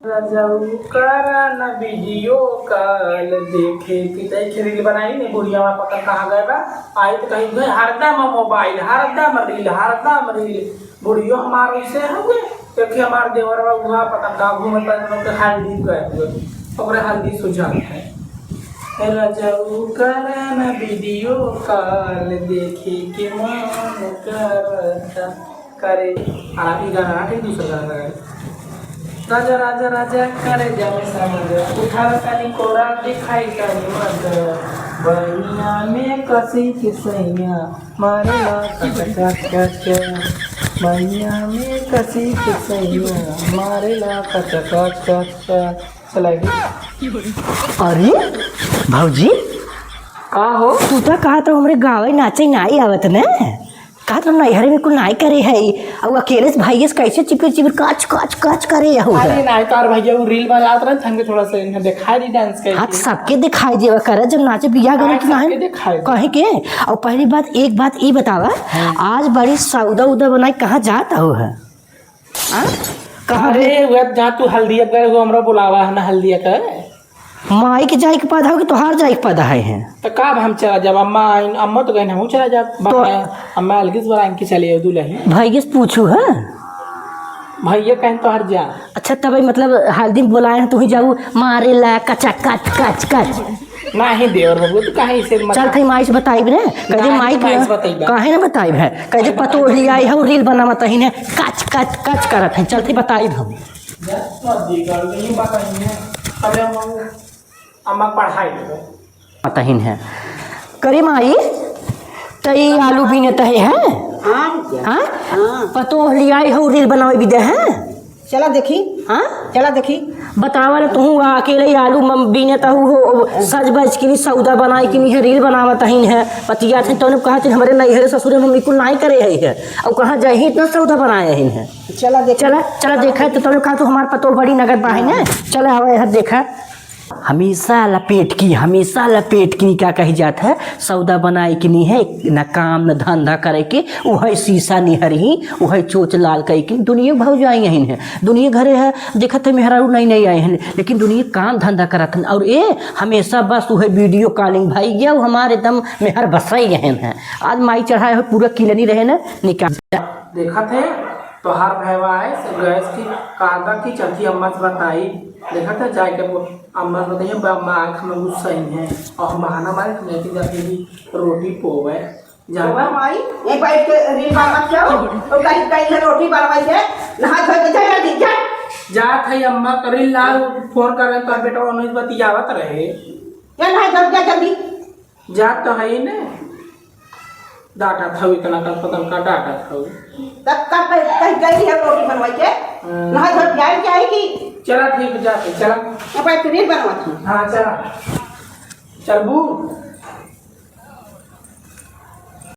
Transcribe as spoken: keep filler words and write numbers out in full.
रजऊ करा न video call, देखे कि देखे reel बनाई ने, बुढ़िया वहाँ पता कहाँ गए बा। आई तो कहीं गए, हरदम mobile, हरदम reel, हरदम reel। बुढ़ियो हमार वैसे हुए, एक हमार देवर बा, वहाँ पता का घूमे पर के हल्दी गए हुए, ओकरे हल्दी सुझात है। रजऊ करा न video call, देखे के मन करता। करे, आ, ई गाना ना, ठीक, दूसरा गाना लगा। राजा, राजा, राजा, करे जाने समझ, उठावा तानी कोरा, दिखाई तानी मत, बहिया में कसी के सैया, मारेला कच, कच, कच, कच, बहिया में कसी के सैया, मारेला कच, कच, कच, कच। चला गई। अरे भौजी, का हो? तू तो कहा तो हमरे गावे नाचे नाई आवत न। का तुम नैहरे में कुल नाई करे है? अउ अकेले से भाई से कैसे चिपिर चिपिर कच कच कच करे हो? अरे नाई, तार भैया वो reel बनात रहन, हमके थोड़ा सा इन्हें दिखाई दी dance करके। हाँ, तो सबके दिखाई देवा करे, जब नाचे बियाह करे हाँ, तो नाहीं सबके दिखाई दे। कहीं के। और पहली बात, एक बात ई बतावा, हाँ। आज बड़ी सौदा उदा बनाई, कहाँ जात हो है? हाँ? कहाँ अरे, वह जहाँ तू हल्दिया करे हो, हमरा बुलावा है ना हल्दिया करे। माई के जाए के पद हो कि तोहार जाए के पद है, हैं? तो का अब हम चला जाब? अम्मा आइन, अम्मा तो कहेन हमहूँ चला जाब। तो बाकी अम्मा अलगे से बोला इनकी चले जाओ दुल्हन। भैया से पूछू है? भैया कहेन तोहार जा। अच्छा, तब मतलब हल्दी में बोलाए हैं, तू ही जाऊ मारे ला कचा कच कच कच। नाही देवर बबुआ, तू काहे इसे मत चल, थई माई से बताइब रे। कहे नाही, माई माई से के बताइबा। काहे ना बताइब है? कहे पतोह लियाई है, reel बनावत ही ने, कच कच कच करत है। चल, थई बताइब हम। जा, तो दी कर, नहीं बताइए। अबे हम, अम्मा पढ़ाई लेबे। बताहिन है। करे माई, तई आलू बीने तहे है? हाँ, भैया। हाँ? हाँ। पतोह लियाई हो, reel बनावे बिदे है? चला देखी। हाँ? चला देखी। बतावा ना, तू अकेले ही आलू मम-, बीने तहु हो, सज बज के नहीं, सौदा बनाई के नहीं है, reel बनावत ही है, बतियात ही, तूने कहा थी, "हमरे नैहरे ससुरे में बिल्कुल नाई करे है, है।" अब कहाँ जाए ही, इतना सौदा बनाए ही है। चला देखी। चला, चला देखा, तो तूने कहा, "तू हमार पतोह बड़ी नगद बा है ना।" चला, आवा, यहाँ देखा। हमेशा लपेट की, हमेशा लपेट की का कही जात है, सौदा बनाए की नहीं है, न काम, न धंधा करे के, उहै शीशा निहर ही, उहै चोच लाल कई की, दुनिया भौजाई यहीं है, दुनिया घरे है, देखत है मेहरारू नई नई आए हैं, लेकिन दुनिया काम धंधा करत हैं, और ए हमेशा बस उहै video calling भाई, ये हमारे दम मेहर बसाई यहीं है। आज माई चढ़ाए हो पूरा किलनी रहे ना, निकाल। देखत है, तोहार भैया आए, सब गैस की कागदा की चलती अम्मा से बताई, देखत है, जाए के वो अम्मा से बताइए, बा-, अम्मा आँख में गुस्सा ही है, और हम बहाना मारे, लेके जाके भी रोटी पोवे, जा। तो माई, यहीं बैठ के reel बनवा के आओ, तो कहीं, कहीं से रोटी बनवाई है, नहा धो के जा, जल्दी जा। जात है अम्मा, करी ला, phone कर रहे, तो बेटा उन्हें बतियावत रहे। जा, नहा धो के जा, जल्दी। जात तो है ही ने। डांटत हऊ, इतना का पतन का डांटत हऊ। तब का कह, कह गई है रोटी बनवाई के? हाँ। नहा धो के आई कि? चला ठीक है, जाते, चला। अब आज reel बनवा थी। हाँ, चला। चलबू?